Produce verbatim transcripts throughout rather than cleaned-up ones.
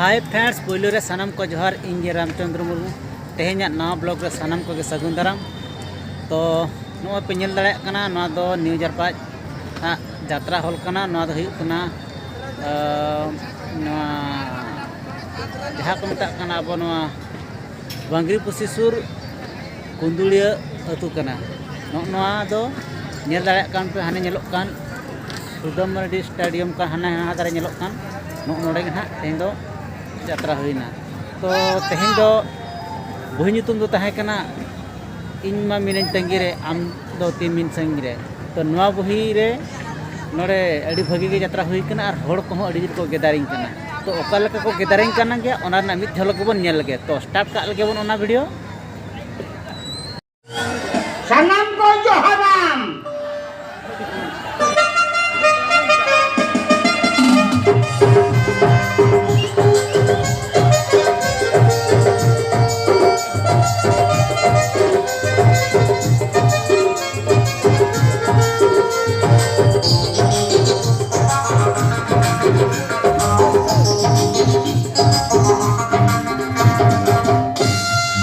ᱦᱟᱭ friends, ᱯᱳᱭᱞᱳ ᱨᱮ ᱥᱟᱱᱟᱢ ᱠᱚ ᱡᱚᱦᱟᱨ, ᱤᱧ ᱜᱮ ᱨᱟᱢᱪᱚᱸᱫᱽᱨᱚ ᱢᱩᱨᱢᱩ᱾ ᱛᱮᱦᱮᱧᱟᱜ ᱱᱟᱣᱟ ᱵᱞᱚᱜ ᱨᱮ ᱥᱟᱱᱟᱢ ᱠᱚᱜᱮ ᱥᱟᱹᱜᱩᱱ ᱫᱟᱨᱟᱢ᱾ ᱛᱚ ᱱᱚᱜᱼᱚᱭ ᱯᱮ ᱧᱮᱞ ᱫᱟᱲᱮᱭᱟᱜ ᱠᱟᱱᱟ, ᱱᱚᱣᱟ ᱫᱚ ᱱᱤᱭᱩ ᱡᱟᱨᱯᱟᱡᱽ ᱟᱜ ᱡᱟᱛᱨᱟ ᱦᱚᱞ ᱠᱟᱱᱟ᱾ ᱱᱚᱣᱟ ᱫᱚ ᱦᱩᱭᱩᱜ ᱠᱟᱱᱟ, ᱟᱸ, ᱱᱚᱣᱟ ᱡᱟᱦᱟᱸ ᱠᱚ ᱢᱮᱛᱟᱜ ᱠᱟᱱᱟ ᱟᱵᱚ ᱱᱚᱣᱟ ᱵᱟᱝᱜᱽᱨᱤ ᱯᱚᱥᱤ ᱥᱩᱨ ᱠᱩᱱᱫᱩᱲᱤᱭᱟᱹ ᱟᱹᱛᱩ ᱠᱟᱱᱟ᱾ ᱱᱚᱜᱼᱚ ᱱᱚᱣᱟ ᱫᱚ ᱧᱮᱞ ᱫᱟᱲᱮᱭᱟᱜ ᱠᱟᱱ ᱯᱮ, ᱦᱟᱱᱮ ᱧᱮᱞᱚᱜ ᱠᱟᱱ ᱥᱩᱫᱟᱢ ᱢᱟᱨᱰᱤ ᱥᱴᱮᱰᱤᱭᱟᱢ ᱠᱟᱱ, ᱦᱟᱱᱟ ᱦᱟᱱᱟ ᱫᱷᱟᱨᱮ ᱧᱮᱞᱚᱜ ᱠᱟᱱ, ᱱᱚᱜᱼᱚ ᱱᱚᱰᱮ ᱜᱮ ᱱᱟᱦᱟᱜ ᱛᱮᱦᱮᱧ ᱫᱚ ᱡᱟᱛᱨᱟ ᱦᱩᱭᱱᱟ᱾ ᱛᱚ ᱛᱮᱦᱮᱧ ᱫᱚ ᱵᱩᱦᱤ ᱧᱩᱛᱩᱢ ᱫᱚ ᱛᱟᱦᱮᱸ ᱠᱟᱱᱟ ᱤᱧ ᱢᱟ ᱢᱤᱱᱟᱹᱧ ᱛᱟᱺᱜᱤ ᱨᱮ, ᱟᱢ ᱫᱚ ᱛᱤᱱ ᱢᱤᱱ ᱥᱟᱺᱜᱤᱧ ᱨᱮ᱾ ᱛᱚ ᱱᱚᱣᱟ ᱵᱩᱦᱤ ᱨᱮ ᱱᱚᱰᱮ ᱟᱹᱰᱤ ᱵᱷᱟᱹᱜᱤ ᱜᱮ ᱡᱟᱛᱨᱟ ᱦᱩᱭ ᱠᱟᱱᱟ ᱟᱨ ᱦᱚᱲ ᱠᱚᱦᱚᱸ ᱟᱹᱰᱤ ᱡᱳᱨ ᱠᱚ ᱜᱮᱫᱟᱨᱤᱝ ᱠᱟᱱᱟ᱾ ᱛᱚ ᱚᱠᱟ ᱞᱮᱠᱟ ᱠᱚ ᱜᱮᱫᱟᱨᱤᱝ ᱠᱟᱱᱟ ᱜᱮᱭᱟ, ᱚᱱᱟ ᱨᱮᱱᱟᱜ ᱢᱤᱫ ᱡᱷᱟᱞᱚᱠ ᱜᱮᱵᱚᱱ ᱧᱮᱞ ᱞᱮᱜᱮ᱾ ᱛᱚ ᱥᱴᱟᱨᱴ ᱠᱟᱜ ᱞᱮᱜᱮ ᱵᱚᱱ ᱚᱱᱟ ᱵᱷᱤᱰᱤᱭᱳ᱾ ᱥᱟᱱᱟᱢ ᱠᱚ ᱡᱚᱦᱟᱨᱟᱢ᱾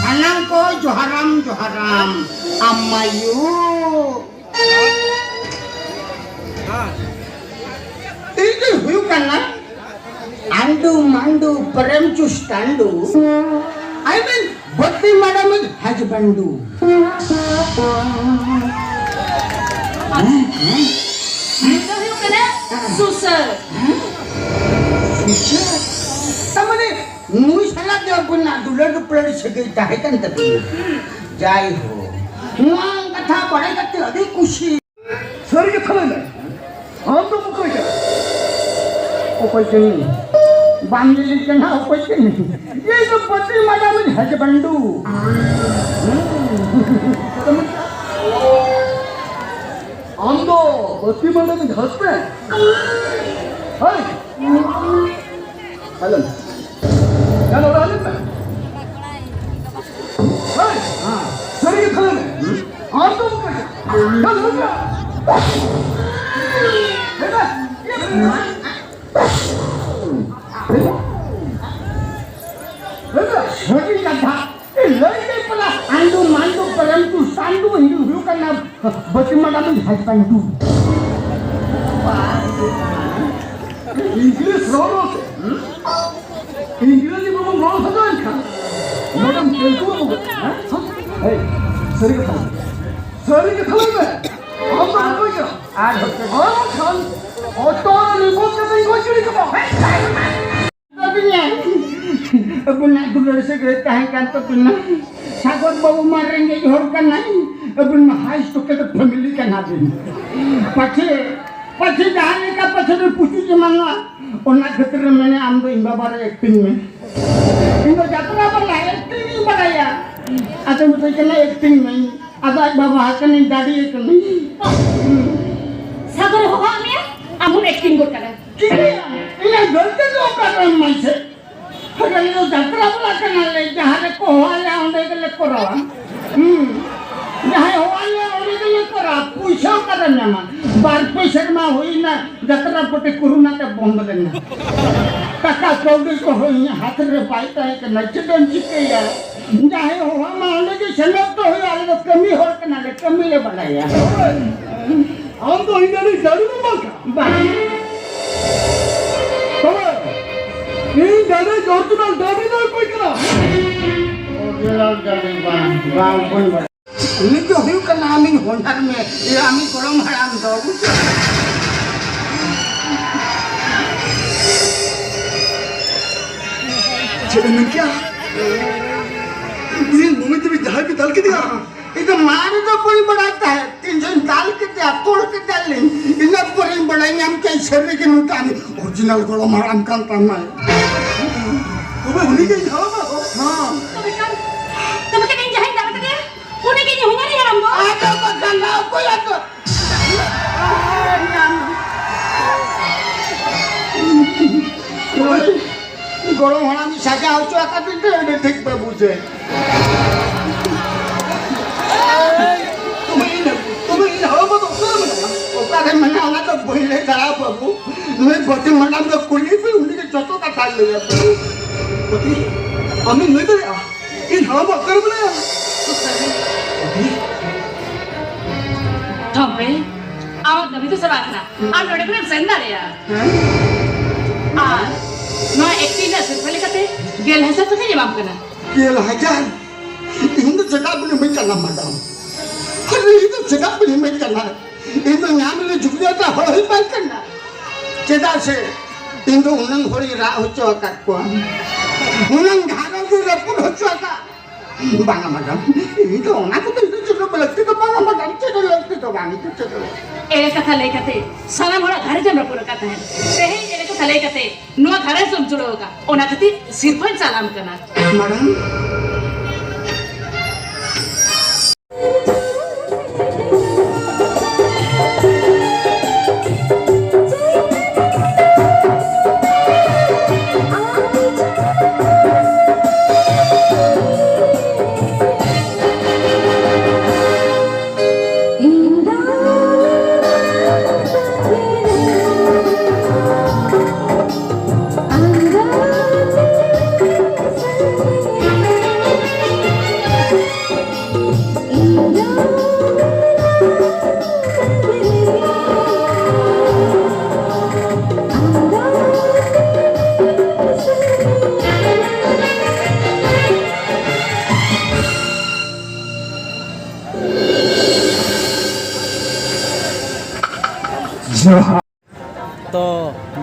ᱥᱟᱱᱟᱢ ᱠᱚ ᱡᱚᱦᱟᱨᱟᱢ, ᱡᱚᱦᱟᱨᱟᱢ, ᱟᱢᱟᱭᱩ᱾ ᱤᱧ ᱫᱚᱧ ᱦᱩᱭᱩᱜ ᱠᱟᱱᱟ ᱟᱱᱰᱩ ᱢᱟᱱᱰᱩ ᱯᱨᱮᱢ ᱪᱩᱥ ᱴᱟᱱᱰᱩ᱾ I mean, ᱵᱟᱹᱛᱤ ᱢᱟᱰᱟᱢᱤᱡ ᱦᱟᱡᱵᱟᱱᱰᱩ᱾ ᱦᱮᱸ, ᱦᱮᱸ᱾ ᱱᱩᱭ ᱫᱚ ᱦᱩᱭᱩᱜ ᱠᱟᱱᱟ ᱥᱩᱥᱟᱹᱨ᱾ ᱦᱮᱸ? ᱥᱩᱥᱟᱹᱨ? ᱛᱟᱨ ᱢᱟᱱᱮ ᱱᱩᱭ ᱥᱟᱞᱟᱜ ᱫᱚ ᱟᱵᱚᱱᱟᱜ ᱫᱩᱞᱟᱹᱲ ᱫᱩᱯᱞᱟᱹᱲ ᱥᱟᱹᱜᱟᱹᱭ ᱛᱟᱦᱮᱸ ᱠᱟᱱ ᱛᱟᱹᱠᱤᱱᱟ᱾ ᱡᱟᱭᱦᱳᱠ, ᱱᱚᱣᱟ ᱠᱟᱛᱷᱟ ᱵᱟᱲᱟᱭ ᱠᱟᱛᱮ ᱟᱹᱰᱤ ᱠᱩᱥᱤ᱾ ᱥᱟᱹᱨᱤ ᱠᱟᱛᱷᱟ ᱞᱟᱹᱭ ᱢᱮ, ᱟᱢ ᱫᱚ ᱚᱠᱚᱭ ᱠᱟᱱᱟ? ᱚᱠᱚᱭ ᱠᱟᱹᱱᱟᱹᱧ? ᱵᱟᱢ ᱞᱟᱹᱭ ᱠᱟᱱᱟ ᱚᱠᱚᱭ ᱠᱟᱹᱱᱟᱹᱧ? ᱤᱧ ᱫᱚ ᱯᱟᱹᱛᱤ ᱢᱟᱰᱟᱢᱤᱡ ᱦᱟᱡᱵᱟᱱᱰᱩ᱾ ᱟᱢ ᱫᱚ ᱯᱟᱹᱛᱤ ᱢᱟᱰᱟᱢᱤᱡ ᱦᱟᱡᱵᱮᱱᱰ? ᱦᱳᱭ᱾ ᱦᱮᱞᱳ᱾ Hello, hello. ᱦᱳᱭ᱾ ᱦᱮᱸ᱾ ᱥᱟᱹᱨᱤ ᱜᱮ ᱛᱟᱦᱞᱮ᱾ ᱟᱢ ᱫᱚ ᱚᱠᱚᱭ? Hello, hello. ᱦᱮᱞᱳ᱾ ᱥᱟᱹᱨᱤ ᱠᱟᱛᱷᱟ᱾ ᱮ, ᱞᱟᱹᱭ ᱞᱟᱹᱭ ᱯᱮᱞᱟ, ᱟᱱᱰᱩ ᱢᱟᱱᱰᱩ ᱯᱨᱮᱢ ᱴᱩ ᱥᱟᱱᱰᱩ ᱦᱤᱱᱫᱩ ᱦᱩᱭᱩᱜ ᱠᱟᱱᱟ ᱵᱟᱹᱛᱤ ᱢᱟᱰᱟᱢ ᱦᱟᱡᱯᱟᱱᱰᱩ᱾ ᱤᱝᱞᱤᱥ ᱨᱚᱲ ᱨᱚᱲ ᱛᱮ, ᱦᱩᱸ? ᱤᱝᱨᱮᱡᱤ ᱵᱟᱵᱚᱱ ᱨᱚᱲ ᱥᱟᱡᱟᱣ ᱮᱱ ᱠᱷᱟᱱ, ᱱᱚᱰᱮᱢ ᱛᱮᱞᱠᱩ ᱵᱟᱵᱚᱱ, ᱦᱮᱸ? ᱮᱭ, ᱥᱟᱹᱨᱤ ᱠᱟᱛᱷᱟ᱾ ᱥᱟᱹᱨᱤ ᱠᱟᱛᱷᱟ ᱞᱟᱹᱭ ᱢᱮ᱾ ᱟᱢ ᱫᱚ ᱚᱠᱚᱭ ᱠᱟᱱᱟ? ᱟᱨ ᱦᱚᱪᱚ ᱟᱨ ᱵᱟᱝᱠᱷᱟᱱ ᱚᱴᱚ ᱨᱮ ᱞᱤᱵᱩ ᱠᱟᱛᱮᱧ ᱜᱚᱡ ᱜᱤᱰᱤ ᱠᱟᱢᱟ᱾ ᱟᱵᱚᱱᱟᱜ ᱫᱩᱞᱟᱹᱲ ᱥᱟᱹᱜᱟᱹᱭ ᱛᱟᱦᱮᱸ ᱠᱟᱱ ᱛᱟᱵᱚᱱᱟ᱾ ᱥᱟᱜᱚᱨ ᱵᱟᱹᱵᱩ ᱢᱟ ᱨᱮᱸᱜᱮᱡ ᱦᱚᱲ ᱠᱟᱱᱟᱭ, ᱟᱵᱚᱱ ᱢᱟ high stock family ᱠᱟᱱᱟ ᱵᱚᱱ᱾ ᱯᱟᱪᱷᱮ, ᱯᱟᱪᱷᱮ ᱡᱟᱦᱟᱸ ᱞᱮᱠᱟ ᱯᱟᱪᱷᱮ ᱨᱮ ᱯᱩᱪᱩᱡ ᱮᱢᱟᱱᱚᱜᱼᱟ, ᱚᱱᱟ ᱠᱷᱟᱹᱛᱤᱨ ᱨᱮ ᱢᱮᱱᱮ, "ᱟᱢ ᱫᱚ ᱤᱧ ᱵᱟᱵᱟ ᱨᱮ acting ᱢᱮ, ᱤᱧ ᱫᱚ ᱡᱟᱛᱨᱟ ᱵᱟᱞᱟ acting ᱤᱧ ᱵᱟᱲᱟᱭᱟ᱾" ᱟᱫᱚ ᱢᱮᱛᱟᱭ ᱠᱟᱱᱟ, "acting ᱢᱮ᱾" ᱟᱫᱚ ᱟᱡ ᱵᱟᱵᱟ ᱦᱟᱹᱠᱟᱹᱱᱟᱹᱧ ᱫᱟᱲᱮᱭᱟᱹ ᱠᱟᱹᱱᱟᱹᱧ᱾ ᱥᱟᱜᱚᱨᱮ ᱦᱚᱦᱚᱣᱟᱫ ᱢᱮᱭᱟ, ᱟᱢ ᱦᱚᱸᱢ acting ᱜᱚᱫ ᱠᱟᱫᱟ᱾ ᱪᱤᱠᱟᱹᱭᱟ? ᱤᱧᱟᱹᱜ ᱜᱟᱹᱞᱛᱤ ᱫᱚ ᱚᱠᱟ ᱨᱮ ᱢᱟᱥᱮ? ᱟᱞᱮ ᱫᱚ ᱡᱟᱛᱨᱟ ᱵᱟᱞᱟ ᱠᱟᱱᱟᱞᱮ, ᱡᱟᱦᱟᱸ ᱨᱮᱠᱚ ᱦᱚᱦᱚᱣᱟᱞᱮᱭᱟ ᱚᱸᱰᱮ ᱜᱮᱞᱮ ᱠᱚᱨᱟᱣᱟ᱾ ᱦᱩᱸ᱾ ᱡᱟᱦᱟᱸᱭ ᱦᱚᱦᱚᱣᱟᱞᱮᱭᱟ ᱚᱸᱰᱮ ᱜᱮᱞᱮ ᱠᱚᱨᱟᱣᱟ᱾ ᱯᱩᱭᱥᱟᱹ ᱚᱠᱟᱨᱮᱢ ᱧᱟᱢᱟ? ᱵᱟᱨ ᱯᱮ ᱥᱮᱨᱢᱟ ᱦᱩᱭᱱᱟ ᱡᱟᱛᱨᱟ ᱯᱟᱹᱴᱤ ᱠᱚᱨᱳᱱᱟ ᱛᱮ ᱵᱚᱱᱫ ᱞᱮᱱᱟ᱾ ᱴᱟᱠᱟ ᱠᱟᱹᱣᱰᱤ ᱠᱚᱦᱚᱸ ᱤᱧᱟᱹᱜ ᱦᱟᱛ ᱨᱮ ᱵᱟᱭ ᱛᱟᱦᱮᱸ ᱠᱟᱱᱟ, ᱪᱮᱫ ᱮᱢ ᱪᱤᱠᱟᱹᱭᱟ? ᱡᱟᱦᱟᱸᱭ ᱦᱚᱦᱚᱣᱟᱢᱟ ᱚᱸᱰᱮ ᱜᱮ ᱥᱮᱱᱚᱜ ᱛᱚ ᱦᱩᱭᱩᱜᱼᱟ, ᱟᱞᱮ ᱫᱚ ᱠᱟᱹᱢᱤ ᱦᱚᱲ ᱠᱟᱱᱟᱞᱮ, ᱠᱟᱹᱢᱤ ᱞᱮ ᱵᱟᱰᱟᱭᱟ᱾ ᱟᱢ ᱫᱚ ᱤᱧ ᱨᱮᱱ ᱰᱟᱹᱰᱤ ᱫᱚ ᱵᱟᱝ ᱠᱟᱱᱟ᱾ ᱵᱟᱝ᱾ ᱛᱚᱵᱮ ᱤᱧ ᱰᱟᱹᱰᱤ original ᱰᱟᱹᱰᱤ ᱫᱚ ᱚᱠᱚᱭ ᱠᱟᱱᱟ? Original ᱰᱟᱹᱰᱤ ᱵᱟᱝ, ᱵᱟᱝ, ᱵᱟᱹᱧ ᱵᱟᱲᱟᱭᱟ᱾ ᱩᱱᱤ ᱫᱚ ᱦᱩᱭᱩᱜ ᱠᱟᱱᱟ ᱟᱢᱤᱡ ᱦᱚᱧᱦᱟᱨ ᱢᱮ, ᱤᱭᱟᱹ, ᱟᱢᱤᱡ ᱜᱚᱲᱚᱢ ᱦᱟᱲᱟᱢ ᱫᱚ, ᱵᱩᱡᱷᱟᱹᱣ? ᱪᱮᱫ ᱮᱢ ᱢᱮᱱ ᱠᱮᱜᱼᱟ? ᱩᱱᱤ ᱢᱩᱢᱤ ᱫᱮᱵᱤ ᱡᱟᱦᱟᱸᱭ ᱯᱮ ᱫᱟᱞ ᱠᱮᱫᱮᱭᱟ? ᱤᱧ ᱫᱚ ᱢᱟᱲᱟᱝ ᱨᱮᱫᱚ ᱵᱟᱹᱧ ᱵᱟᱲᱟᱭ ᱛᱟᱦᱮᱸᱫ, ᱛᱤᱱ ᱡᱚᱠᱷᱚᱱ ᱫᱟᱞ ᱠᱮᱫᱮᱭᱟ, ᱛᱚᱞ ᱠᱮᱫᱮᱭᱟᱞᱤᱧ, ᱤᱱᱟᱹ ᱯᱚᱨᱮᱧ ᱵᱟᱲᱟᱭ ᱧᱟᱢ ᱠᱮᱫᱟ ᱥᱟᱹᱨᱤ ᱜᱮ ᱱᱩᱭ ᱫᱚ ᱟᱢ original ᱜᱚᱲᱚᱢ ᱦᱟᱲᱟᱢ ᱠᱟᱱ ᱛᱟᱢᱟᱭ᱾ ᱛᱚᱵᱮ ᱩᱱᱤ ᱜᱮ ᱤᱧ ᱦᱟᱲᱟᱢ ᱵᱟ? ᱦᱮᱸ᱾ ᱛᱚᱵᱮ ᱠᱷᱟᱱ, ᱛᱚᱵᱮ ᱠᱷᱟᱱ ᱤᱧ ᱡᱟᱦᱟᱸᱭ ᱫᱟᱞ ᱠᱮᱫᱮᱭᱟ, ᱩᱱᱤ ᱜᱮ ᱤᱧ ᱦᱚᱧᱦᱟᱨᱤᱧ ᱦᱟᱲᱟᱢ ᱫᱚ? ᱟᱫᱚ ᱵᱟᱠᱷᱟᱱ ᱫᱚ ᱚᱠᱚᱭ ᱟᱫᱚ? ᱜᱚᱲᱚᱢ ᱦᱟᱲᱟᱢ ᱥᱟᱡᱟᱣ ᱦᱚᱪᱚ ᱟᱠᱟᱫ ᱵᱤᱱ ᱫᱚ ᱟᱹᱰᱤ ᱴᱷᱤᱠ ᱯᱮ ᱵᱩᱡᱮ᱾ ᱛᱚᱵᱮ ᱤᱧ, ᱛᱚᱵᱮ ᱤᱧ ᱦᱟᱲᱟᱢ ᱫᱚ ᱚᱠᱟᱨᱮ ᱢᱮᱱᱟᱜᱼᱟ? ᱚᱠᱟᱨᱮ ᱢᱮᱱᱟᱜᱼᱟ ᱚᱱᱟ ᱫᱚ ᱵᱟᱹᱧ ᱞᱟᱹᱭ ᱫᱟᱲᱮᱭᱟᱜᱼᱟ ᱵᱟᱹᱵᱩ᱾ ᱱᱩᱭ ᱵᱟᱹᱴᱤ ᱢᱟᱰᱟᱢ ᱫᱚ ᱠᱩᱞᱤ ᱯᱮ, ᱩᱱᱤ ᱜᱮ ᱡᱚᱛᱚ ᱠᱟᱛᱷᱟᱭ ᱞᱟᱹᱭᱟ᱾ ᱵᱟᱹᱴᱤ, ᱟᱢᱮᱢ ᱞᱟᱹᱭ ᱫᱟᱲᱮᱭᱟᱜᱼᱟ ᱤᱧ ᱦᱟᱲᱟᱢ ᱵᱟ ᱚᱠᱟᱨᱮ ᱢᱮᱱᱟᱭᱟ? ᱛᱷᱚᱢᱯᱮ, ᱟᱢᱟᱜ ᱠᱟᱹᱢᱤ ᱫᱚ ᱪᱟᱵᱟ ᱟᱠᱟᱱᱟ᱾ ᱟᱢ ᱱᱚᱰᱮ ᱠᱷᱚᱱᱮᱢ ᱥᱮᱱ ᱫᱟᱲᱮᱭᱟᱜᱼᱟ᱾ ᱦᱮᱸ? ᱟᱨ ᱱᱚᱣᱟ ᱮᱠᱴᱤᱝ ᱨᱮᱱᱟᱜ ᱥᱤᱨᱯᱟᱹ ᱞᱮᱠᱟᱛᱮ ᱜᱮᱞ ᱦᱟᱡᱟᱨ ᱴᱟᱠᱟᱧ ᱮᱢᱟᱢ ᱠᱟᱱᱟ᱾ ᱜᱮᱞ ᱦᱟᱡᱟᱨ? ᱤᱧ ᱫᱚ ᱪᱮᱫᱟᱜ ᱵᱤᱱ ᱤᱢᱟᱹᱧ ᱠᱟᱱᱟ ᱢᱮᱰᱟᱢ? ᱟᱨᱮ ᱤᱧ ᱫᱚ ᱪᱮᱫᱟᱜ ᱵᱤᱱ ᱤᱢᱟᱹᱧ ᱠᱟᱱᱟ? ᱤᱧ ᱫᱚ ᱧᱟᱢ ᱨᱮ ᱡᱩᱵᱤᱞᱤ ᱨᱮ ᱦᱚᱲ ᱦᱩᱭ ᱵᱟᱝ ᱠᱟᱱᱟ᱾ ᱪᱮᱫᱟᱜ ᱥᱮ ᱤᱧ ᱫᱚ ᱩᱱᱟᱹᱝ ᱦᱚᱲᱤᱧ ᱨᱟᱜ ᱦᱚᱪᱚ ᱟᱠᱟᱫ ᱠᱚᱣᱟ, ᱩᱱᱟᱹᱝ ᱜᱷᱟᱨᱚᱸᱡᱽ ᱤᱧ ᱨᱟᱹᱯᱩᱫ ᱦᱚᱪᱚ ᱟᱠᱟᱫ᱾ ᱵᱟᱝᱟ ᱢᱮᱰᱟᱢ, ᱤᱧ ᱫᱚ ᱚᱱᱟ ᱠᱚᱫᱚ ᱤᱧ ᱫᱚ ᱪᱮᱫ ᱦᱚᱸ ᱞᱟᱹᱠᱛᱤ ᱫᱚ ᱵᱟᱝᱟ ᱢᱮᱰᱟᱢ, ᱪᱮᱫ ᱦᱚᱸ ᱞᱟᱹᱠᱛᱤ ᱫᱚ ᱵᱟᱝ, ᱤᱧ ᱫᱚ ᱪᱮᱫ ᱦᱚᱸ ᱞᱟᱹᱠᱛᱤ᱾ ᱮᱲᱮ ᱠᱟᱛᱷᱟ ᱞᱟᱹᱭ ᱠᱟᱛᱮ ᱥᱟᱱᱟᱢ ᱦᱚᱲᱟᱜ ᱜᱷᱟᱨᱚᱸᱡᱽ ᱮᱢ ᱨᱟᱹᱯᱩᱫ ᱟᱠᱟᱫ ᱛᱟᱦᱮᱸᱫ, ᱛᱮᱦᱮᱧ ᱮᱲᱮ ᱠᱟᱛᱷᱟ ᱞᱟᱹᱭ ᱠᱟᱛᱮ ᱱᱚᱣᱟ ᱜᱷᱟᱨᱚᱸᱡᱽ ᱫᱚᱢ ᱡᱩᱲᱟᱹᱣ ᱟᱠᱟᱫ, ᱚᱱᱟ ᱠᱷᱟᱹᱛᱤᱨ ᱥᱤᱨᱯᱟᱹᱧ ᱪᱟᱞᱟᱢ ᱠᱟᱱᱟ᱾ ᱢᱮᱰᱟᱢ, ᱡᱚᱦᱟᱨ᱾ ᱛᱚ,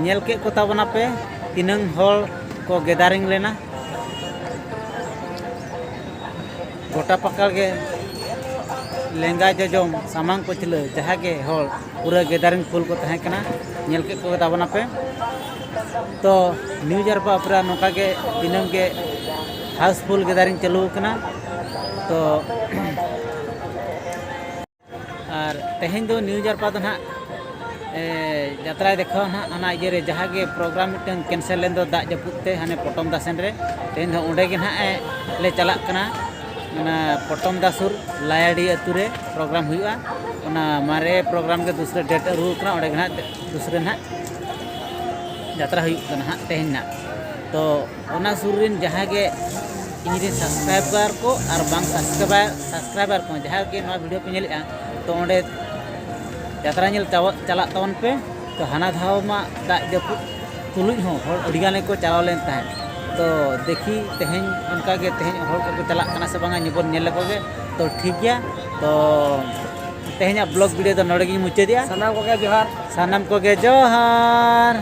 ᱧᱮᱞ ᱠᱮᱫ ᱠᱚ ᱛᱟᱵᱚᱱᱟᱯᱮ ᱛᱤᱱᱟᱹᱝ ᱦᱚᱲ ᱠᱚ ᱜᱮᱫᱟᱨᱤᱝ ᱞᱮᱱᱟ᱾ ᱜᱚᱴᱟ ᱯᱟᱠᱟᱲ ᱜᱮ ᱞᱮᱸᱜᱟ ᱡᱚᱡᱚᱢ ᱥᱟᱢᱟᱝ ᱯᱟᱹᱪᱷᱞᱟᱹ ᱡᱟᱦᱟᱸ ᱜᱮ ᱦᱚᱲ ᱯᱩᱨᱟᱹ ᱜᱮᱫᱟᱨᱤᱝ ᱯᱷᱩᱞ ᱠᱚ ᱛᱟᱦᱮᱸ ᱠᱟᱱᱟ᱾ ᱧᱮᱞ ᱠᱮᱫ ᱠᱚ ᱛᱟᱵᱚᱱᱟᱯᱮ᱾ ᱛᱚ, ᱱᱤᱭᱩ ᱡᱟᱨᱯᱟ ᱚᱯᱮᱨᱟ ᱱᱚᱝᱠᱟ ᱜᱮ ᱫᱤᱱᱟᱹᱢ ᱜᱮ ᱦᱟᱣᱩᱥᱯᱷᱩᱞ ᱜᱮᱫᱟᱨᱤᱝ ᱪᱟᱹᱞᱩ ᱟᱠᱟᱱᱟ᱾ ᱛᱚ, ᱟᱨ ᱛᱮᱦᱮᱧ ᱫᱚ ᱱᱤᱭᱩ ᱡᱟᱨᱯᱟ ᱫᱚ ᱱᱟᱦᱟᱜ, ᱮ, ᱡᱟᱛᱨᱟᱭ ᱫᱮᱠᱷᱟᱣᱟ ᱱᱟᱦᱟᱜ ᱚᱱᱟ ᱤᱭᱟᱹ ᱨᱮ, ᱡᱟᱦᱟᱸ ᱜᱮ ᱯᱨᱳᱜᱨᱟᱢ ᱢᱤᱫᱴᱟᱝ ᱠᱮᱱᱥᱮᱞ ᱞᱮᱱ ᱫᱚ ᱫᱟᱜ ᱡᱟᱹᱯᱩᱫ ᱛᱮ, ᱦᱟᱱᱮ ᱯᱚᱴᱚᱢ ᱫᱟ ᱥᱮᱱ ᱨᱮ᱾ ᱛᱮᱦᱮᱧ ᱫᱚ ᱚᱸᱰᱮ ᱜᱮ ᱱᱟᱦᱟᱜ, ᱮ, ᱞᱮ ᱪᱟᱞᱟᱜ ᱠᱟᱱᱟ᱾ ᱚᱱᱟ ᱯᱚᱴᱚᱢ ᱫᱟ ᱥᱩᱨ ᱞᱟᱭᱟᱰᱤ ᱟᱹᱛᱩ ᱨᱮ ᱯᱨᱳᱜᱨᱟᱢ ᱦᱩᱭᱩᱜᱼᱟ᱾ ᱚᱱᱟ ᱢᱟᱨᱮ ᱯᱨᱳᱜᱨᱟᱢ ᱜᱮ ᱫᱩᱥᱨᱟᱹ ᱰᱮᱴ ᱟᱹᱨᱩ ᱠᱟᱱᱟ, ᱚᱸᱰᱮ ᱜᱮ ᱱᱟᱦᱟᱜ ᱫᱩᱥᱨᱟᱹ ᱱᱟᱦᱟᱜ ᱡᱟᱛᱨᱟ ᱦᱩᱭᱩᱜ ᱠᱟᱱᱟ ᱦᱟᱸᱜ ᱛᱮᱦᱮᱧ ᱱᱟᱦᱟᱜ᱾ ᱛᱚ ᱚᱱᱟ ᱥᱩᱨ ᱨᱮᱱ ᱡᱟᱦᱟᱸᱭ ᱜᱮ ᱤᱧᱨᱮᱱ ᱥᱟᱵᱥᱠᱨᱟᱭᱵᱟᱨ ᱠᱚ ᱟᱨ ᱵᱟᱝ ᱥᱟᱵᱥᱠᱨᱟᱭᱵᱟᱨ ᱥᱟᱵᱥᱠᱨᱟᱭᱵᱟᱨ ᱠᱚ ᱡᱟᱦᱟᱸᱭ ᱜᱮ ᱱᱚᱣᱟ ᱵᱷᱤᱰᱤᱭᱳ ᱯᱮ ᱧᱮᱞᱮᱫᱼᱟ, ᱛᱚ ᱚᱸᱰᱮ ᱡᱟᱛᱨᱟ ᱧᱮᱞ ᱪᱟᱵᱟ- ᱪᱟᱞᱟᱜ ᱛᱟᱵᱚᱱ ᱯᱮ᱾ ᱛᱚ ᱦᱟᱱᱟ ᱫᱷᱟᱣ ᱢᱟ ᱫᱟᱜ ᱡᱟᱹᱯᱩᱫ ᱛᱩᱞᱩᱡ ᱦᱚᱸ ᱦᱚᱲ ᱟᱹᱰᱤᱜᱟᱱ ᱜᱮᱠᱚ ᱪᱟᱞᱟᱣ ᱞᱮᱱ ᱛᱟᱦᱮᱸᱫ᱾ ᱛᱚ ᱫᱮᱠᱷᱤ ᱛᱮᱦᱮᱧ ᱚᱱᱠᱟᱜᱮ ᱛᱮᱦᱮᱧ ᱦᱚᱲ ᱠᱚᱠᱚ ᱪᱟᱞᱟᱜ ᱠᱟᱱᱟ ᱥᱮ ᱵᱟᱝᱟ, ᱧᱮᱞ ᱵᱚᱱ ᱧᱮᱞ ᱞᱮᱠᱚ ᱜᱮ᱾ ᱛᱚ ᱴᱷᱤᱠ ᱜᱮᱭᱟ, ᱛᱚ ᱛᱮᱦᱮᱧᱟᱜ ᱵᱞᱚᱜ ᱵᱷᱤᱰᱤᱭᱳ ᱫᱚ ᱱᱚᱰᱮ ᱜᱤᱧ ᱢᱩᱪᱟᱹᱫᱮᱜᱼᱟ᱾ ᱥᱟᱱᱟᱢ ᱠᱚᱜᱮ ᱡᱚᱦᱟᱨ᱾ ᱥᱟᱱᱟᱢ ᱠᱚᱜᱮ ᱡᱚᱦᱟᱨ᱾